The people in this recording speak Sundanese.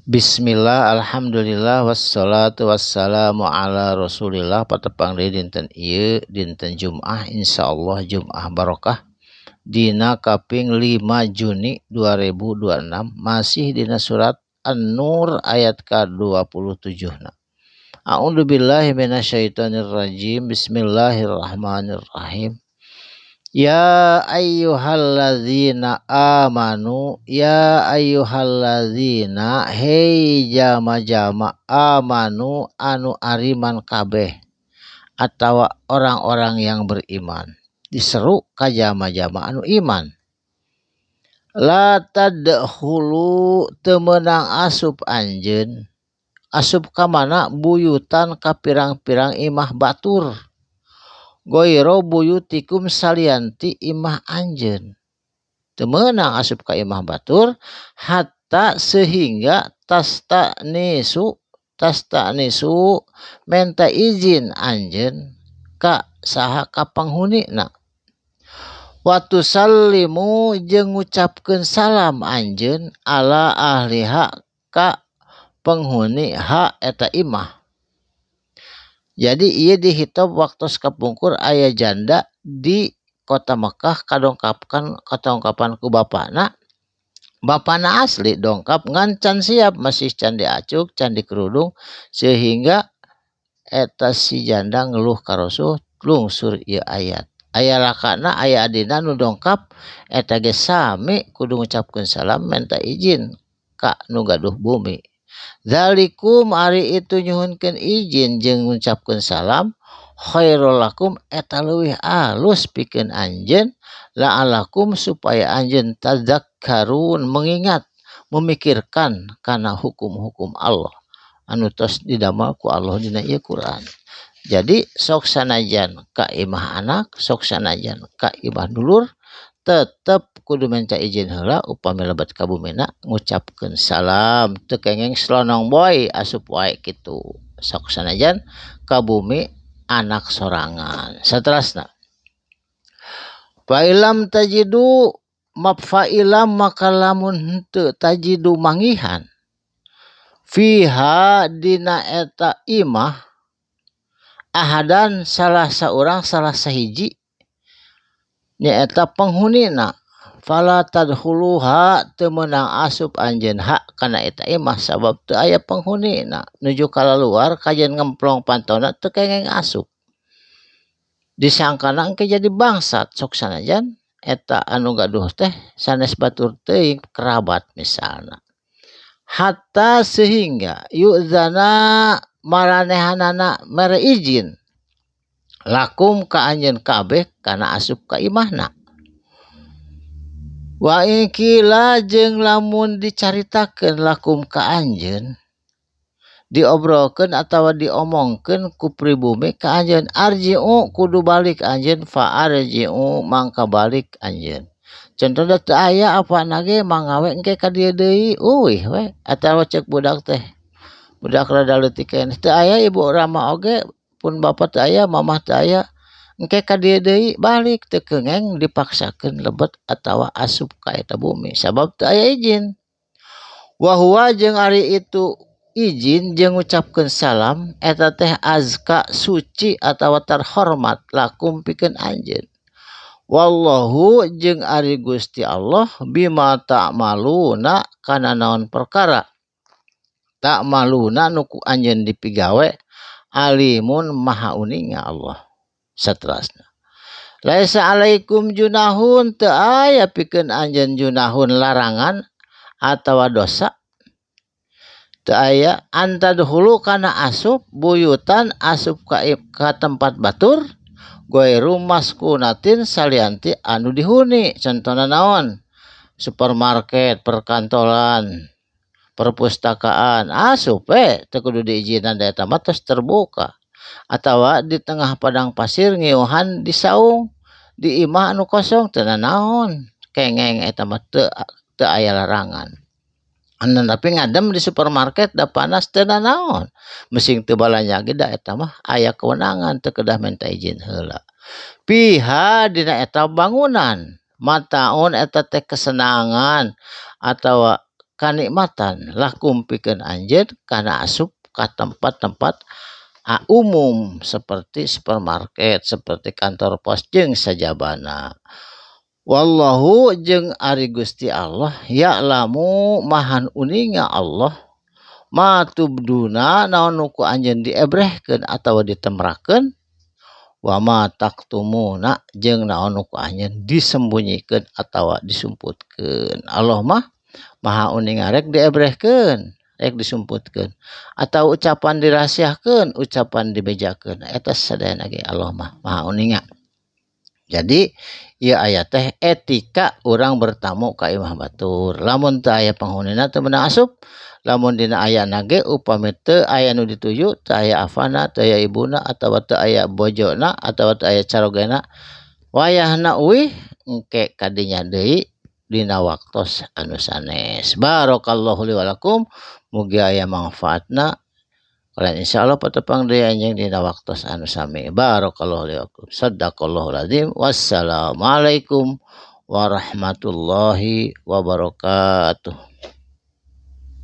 Bismillah, alhamdulillah, wassalatu wassalamu ala rasulillah. Patepang deui dinten ieu, dinten Jum'ah, insyaallah Jum'ah barokah, dina kaping 5 Juni 2026, masih dina surat An-Nur ayat ka-27 na. A'udzu billahi minasyaitonir rajim. Bismillahirrahmanirrahim. Ya ayyuhalladzina amanu, ya ayyuhalladzina, hei jama-jama, amanu anu ariman kabeh atawa orang-orang yang beriman, diseru ka jama-jama anu iman. La tadkhulu, teu meunang asup anjeun. Asup ka mana? Buyutan, ka pirang-pirang imah batur, ghaira buyutikum, salian ti imah anjeun. Teu meunang asup ka imah batur, hatta, sehingga, tasta'nisu, tasta'nisu, menta izin anjeun, ka saha? Ka penghunina, wa tusallimu, jeung ngucapkeun salam anjeun, ala ahliha, ka penghuni ha eta imah. Jadi ieu dihitob waktos kapungkur aya janda di kota Mekah kadongkapkan, katongkapan ku bapana. Bapana asli dongkap ngan can siap, masih can diacuk, can dikerudung, sehingga eta si janda ngeluh ka Rasul. Lungsur ieu ayat. Aya lakana, aya adina nu dongkap, eta ge sami kudu ngucapkeun salam, minta izin ka nu gaduh bumi. Zalikum, ari itu nyuhunkeun izin jeung ngucapkeun salam, khairul lakum, eta leuwih alus pikeun anjeun, la'alakum, supaya anjeun, tadzakkarun, mengingat, memikirkan kana hukum-hukum Allah anu tos didamel ku Allah dina ieu Quran. Jadi sok sanajan ka imah anak, sok sanajan ka imah dulur, tetep kudu minta izin heula upami lebet ka bumina, ngucapkeun salam, teu kenging selonong boy asup wae kitu, sok sanajan ka bumi anak sorangan. Saterasna, fa'ilam tajidu, fa'ilam, maka lamun henteu, tajidu, manggihan, fiha, dina eta imah, ahadan, salah saurang, salah sahiji nyaeta penghunina, fala tadkhuluha, teu meunang asup anjeun ha kana eta imah, sabab teu aya penghunina. Nuju kalaluar kajeun ngemplong pantona, teu kenging asup, disangkana engke jadi bangsat, sok sanajan eta anu gaduh teh sanes batur teuing, kerabat misalna. Hatta, sehingga, yu'zana, maranehanana mere izin, lakum, ka anjeun kabeh, kana asup ka imahna. Wa in qila, jeung lamun dicaritakeun, lakum, ka anjeun, diobrolkeun atawa diomongkeun ku pribumi ka anjeun, arji'u, kudu balik anjeun, fa arji'u, mangka balik anjeun. Contohna, teu aya apana ge, mangga we engke ka dieu deui, uih we. Atawa cek budak teh, budak rada leutik keneh, teu aya ibu rama oge, pun bapa teu aya, mamah teu aya, engke ka dieu deui, balik. Teu keungeng dipaksakeun lebet atawa asup ka eta bumi sabab teu aya izin. Wa huwa, jeung ari itu izin jeung ngucapkeun salam eta teh, azka, suci atawa terhormat, lakum, pikeun anjeun. Wallahu, jeung ari Gusti Allah, bima ta'maluna, kana naon perkara, ta'maluna, nu ku anjeun dipigawe, alimun, maha uninga Allah. Saterasna, laisa alaikum junahun, teu aya pikeun anjeun, junahun, larangan atawa dosa teu aya, antadkhulu, kana asup, buyutan, asup ka tempat batur, ghairu maskunatin, salian ti anu dihuni. Contohna naon? Supermarket, perkantoran, perpustakaan, asup we, teu kudu diizinan, da eta mah tos terbuka. Atawa di tengah padang pasir ngiuhan di saung, di imah anu kosong, teu nanaon, kengeng eta mah, teu teu aya larangan. Anu tapi ngadem di supermarket da panas, teu nanaon, mesing teu balanja ge, da eta mah aya kewenangan, teu kedah minta izin heula. Fiha, dina eta bangunan, mataun, eta teh kesenangan atawa Kanikmatan lakum pikeun anjeun kana asup ka tempat-tempat umum seperti supermarket, seperti kantor pos jeung sajabana. Wallahu jeung ari Gusti Allah ya'lamu mahan uninga Allah ma tubduna naon nu ku anjeun diebrehkeun atawa ditemrakeun wa ma taktumuna jeung naon nu ku anjeun disembunyikeun atawa disumputkeun. Allah mah maha uninga rek diebrehkeun, rek disumputkeun atau ucapan dirahasiakeun, ucapan dibejakeun, eta sadayana ge Allah mah maha uninga. Jadi ieu aya teh etika urang bertamu ka imah batur. Lamun teu aya penghunina teu meunang asup, lamun dina ayana ge upami teu aya nu dituju, teu aya afana, teu aya ibuna atawa teu aya bojona atawa teu aya carogena, wayahna uih engke kadinya deui dina waktos anu sanes. Barakallahu li walakum, mugi aya manfaatna. Kalian insyaallah patepang deui anjing dina waktos anu sami. Barakallahu li walakum. Sadaqallahul azim. Wassalamualaikum warahmatullahi wabarakatuh.